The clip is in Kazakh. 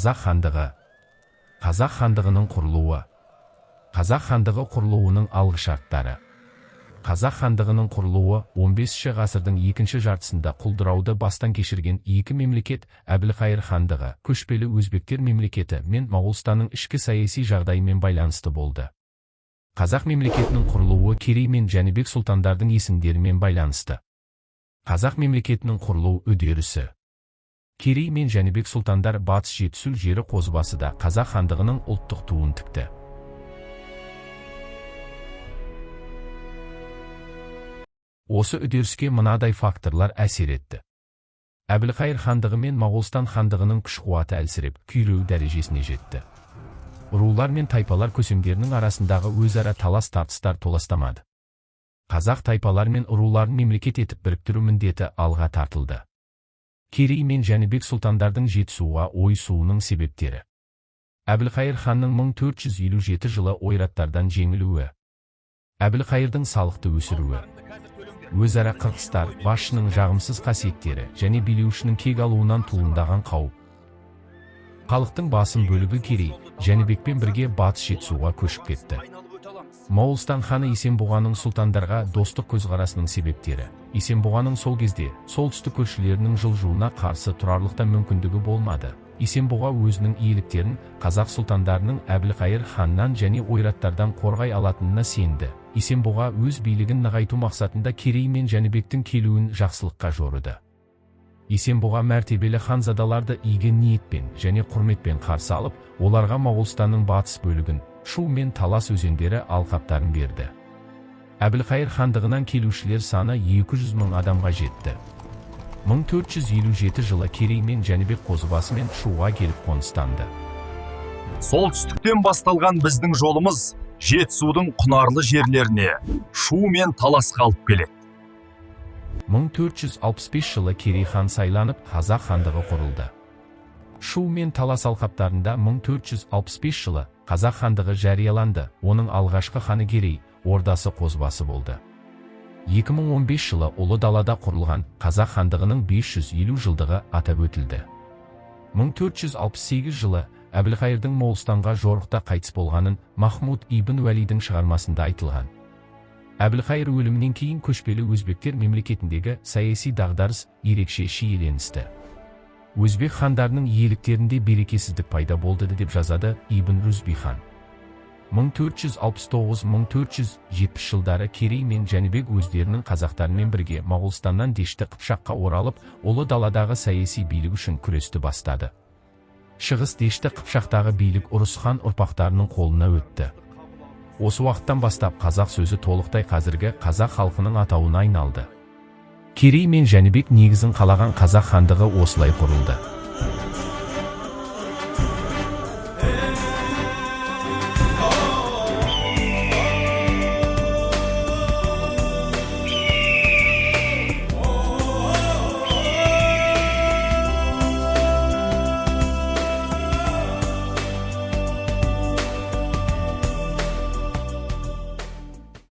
Қазақ хандығы. Қазақ хандығының құрылуы. Қазақ хандығы құрылуының алғышарттары. Қазақ хандығының құрылуы 15 ғасырдың екінші жартысында құлдырауды бастан кешірген екі мемлекет Әбілқайыр хандығы, көшпелі өзбектер мемлекеті мен Моғолстанның ішкі саяси жағдайымен байланысты болды. Қазақ мемлекетінің құрылуы Керей мен Жәнібек сұлтандардың есімдерімен байланысты. Қазақ мемлекетінің құрылу үдерісі. Керей мен Жәнібек сұлтандар Батыс Жетісу жері қозбасыда Қазақ хандығының ұлттық туын тікті. Осы үдеріске мынадай факторлар әсер етті. Әбілқайыр хандығы мен Моғолстан хандығының күш-қуаты әлсіреп, күйреу дәрежесіне жетті. Рулар мен тайпалар көсемдерінің арасындағы өзара талас-тартыстар толастамады. Қазақ тайпалар мен руларын мемлекет етіп біріктіру міндеті алға тартылды. Керей мен Жәнібек сұлтандардың Жетісуға ойысуының себептері. Әбілқайыр ханның 1457 жылы ойраттардан жеңілуі. Әбілқайырдың салықты өсіруі. Өзара қырқыстар, басшының жағымсыз қасиеттері және билеушінің кек алуынан туындаған қауіп. Халықтың басым бөлігі Керей, Жәнібекпен бірге Батыс Жетісуға көшіп кетті. Моғолстан ханы Есенбұғаның сұлтандарға достық көзқарасының себептері. Есенбұғаның сол кезде солтүстік көршілерінің жылжуына қарсы тұрарлықта мүмкіндігі болмады. Есенбұға өзінің иеліктерін қазақ сұлтандарының Әбілқайыр ханнан және ойраттардан қорғай алатынына сенді. Есенбұға өз билігін нығайту мақсатында Керей мен Жәнібектің келуін жақсылыққа жорыды. Есенбұға мәртебелі ханзадаларды игі ниетпен және құрметпен қарсы алып, оларға Моғолстанның батыс бөлігін, Шу мен Талас өзендері алқаптарын берді. Әбілқайыр хандығынан келушілер саны 200 мың адамға жетті. 1457 жылы Керей мен Жәнібек қозыбасымен Шуға келіп қоныстанды. Солтүстіктен басталған біздің жолымыз Жетісудың құнарлы жерлеріне, Шу мен Таласқа алып келеді. 1465 жылы Керей хан сайланып, Қазақ хандығы құрылды. Шу мен Талас алқаптарында 1465 жылы Қазақ хандығы жарияланды, оның алғашқы ханы Керей, ордасы қозбасы болды. 2015 жылы Ұлы Далада құрылған Қазақ хандығының 550 жылдығы атап өтілді. 1468 жылы Әбілқайырдың Моғолстанға жорықта қайтыс болғанын Махмуд ибн Уәлидің шығармасында айтылған. Әбілқайыр өлімінен кейін көшпелі өзбектер мемлекетіндегі саяси дағдарыс ерекше шиеленісті. Өзбек хандарының иеліктерінде берекесіздік пайда болды деп жазады Ибн Рүзбихан. 1469-1470 жылдары Керей мен Жәнібек өздерінің қазақтарымен бірге Моғолстаннан Дешті Қыпшаққа оралып, Ұлы Даладағы саяси билік үшін күресті бастады. Шығыс Дешті Қыпшақтағы билік Ұрыс хан ұрпақтарының қолына өтті. Осы уақыттан бастап қазақ сөзі толықтай қазіргі қазақ халқының атауына айналды. Керей мен Жәнібек негізін қалаған қазақ хандығы осылай құрылды.